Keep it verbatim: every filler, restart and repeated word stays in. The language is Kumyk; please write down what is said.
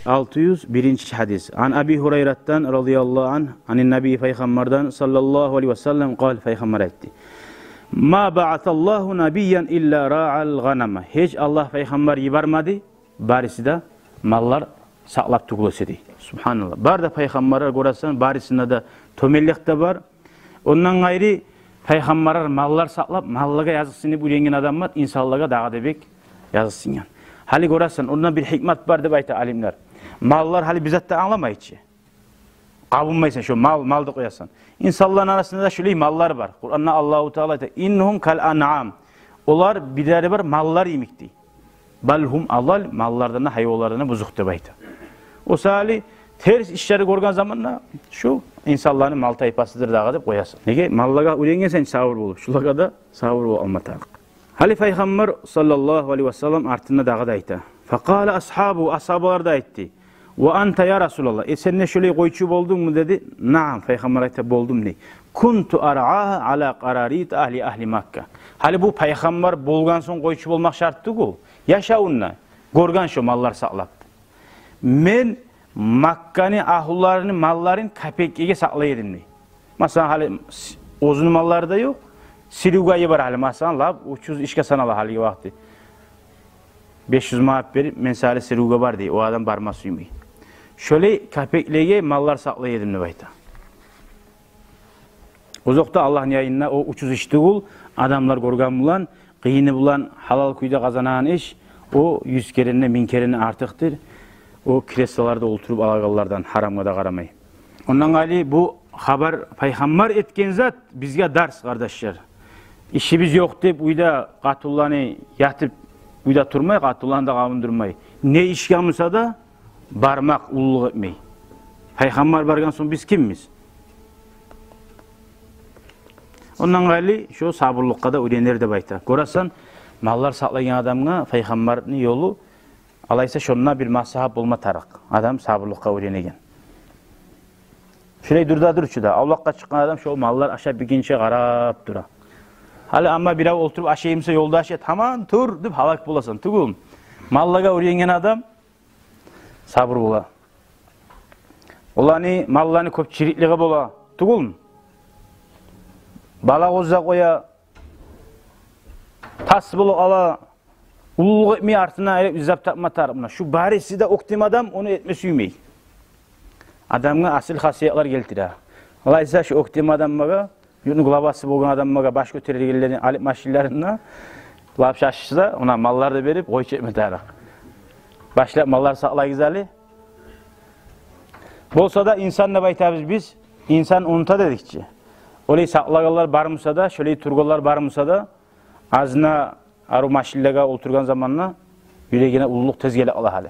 Алты юз биринчи гьадис. Ан Аби Гьурайратдан радияллагьу ангь, анин Наби, пайхаммардан саллаллагьу алайгьи ва саллам, къал, пайхаммар айтды: «Ма баъасаллагьу набиян илла раъал гъанама». Гьеч Аллагь пайхаммар йибермеди, бариси де маллар сакълап тюгюл эсе, дей. Субгьаналлагь. Бары да пайхаммарлар, гёресен, барисинде де тёбенлик де бар. Ондан къайры, пайхаммарлар маллар сакълап, маллагъа языкъсынып уьйренген адамлар инсанлагъа дагъы да бек языкъсынгъан. Гьали гёресен, онда бир гьикмат бар деп айта алимлер. Маллар, гьали бир зат да англамай чы. Къабулмайсан, шо мал, мал деп къоясан. Инсанланы арасында да шулай маллар бар. Къуранда Аллагьу Таала айта: «Иннагьум кал анъам». Олар бирлери бар маллар йимик, дей. «Бал гьум адалл», маллардан да, гьайванлардан да бузукъ деп айта. О саялы терс ишлер гёрген заманда шу инсанланы мал тайпасыдыр дагъы деп къоясан. Неге? Маллагъа уьйренгенсен сабур болуп, шулагъа да сабур болуп алма тарыкъ. Гьали пайхаммар саллаллагьу алайгьи ва саллам артында дагъы да айта. Факъала асгьабу, асгьабалар да айтды: «Ва анта, я Расулаллагь, э, сен де шолай къойчу болдунгму?» — деди. «Наам», пайхаммар айта, «болдум», — дей. «Кунту аръагьа ала къарарита агьли, агьли Макка». Гьали бу пайхаммар болгъан сонг къойчу болмакъ шарт тюгюл. Яшавунда гёрген шо маллар сакълап. «Мен Макканы агьлуларыны малларын капекге сакълай эдим», — дей. Масала, гьали с-, оьзюню маллары да ёкъ. Сиривге йибере гьали, масала, лап учуз ишге санала гьалиги вакъти. Беш юз манат берип, мен сагъа сиривге бар дей, о адам барма сюймей. Шолай капеклеге маллар сакълай эдим деп айта. Озокъда, Аллагьны янында о учуз иш тюгюл, адамлар гёрген булан, къыйыны булан гьалал кюйде къазанагъан иш, о юз керен де, минг керен де артыкъдыр о креслоларда олтуруп алагъанлардан, гьарамгъа да къарамай. Ондан къайры, бу хабар пайхаммар этген зат бизге дарс, къардашлар. Ишибиз ёкъ деп уьйде къатынланы ятып, уьйде турмай, къатынланы да къабындырмай, не ишге буса да бармакъ, уллулукъ этмей. Пайхаммар баргъан сонг биз кимбиз? Ондан къайры, шо сабурлукъгъа да уьйренер деп айта. Гёресен, маллар сакълайгъан адамгъа пайхаммарны ёлу, алайса, шонда бир маслагьат болма тарыкъ. Адам сабурлукъгъа уьйренеген. Шолай дюр да дюр чю да, авлакъгъа чыкъгъан адам шо маллар ашап битгинче къарап тура. Гьали амма бирев олтуруп ашай буса, ёлдаш эт, таман тур деп гьалак боласан, тюгюлмю? Маллагъа уьйренген адам сабур бола. Оланы, малланы кёп чириклиги бола, тюгюлмю? Бала къоза къоя, тас болуп къала, уллулукъ этмей, артына айрып излап тапма тарыкъ. Муна шу бариси де оьктем адам ону этме сюймей. Адамгъа асил хасиятлар гелтире. Алайса, шу оьктем адамгъа, юртну главасы болгъан адамгъа баш гётергенлени алып машинлерин де, лап шашса, муна маллар да берип, къойчу этме тарыкъ. Башлап маллар сакълагъыз гьали. Болса да, инсан деп айтабыз биз, инсан унута дедик чи. Олай сакълагъанлар бар буса да, шолай тургъанлар бар буса да, азына арив машинлеге олтургъан заманда юрегине уллулукъ тез геле къала гьали.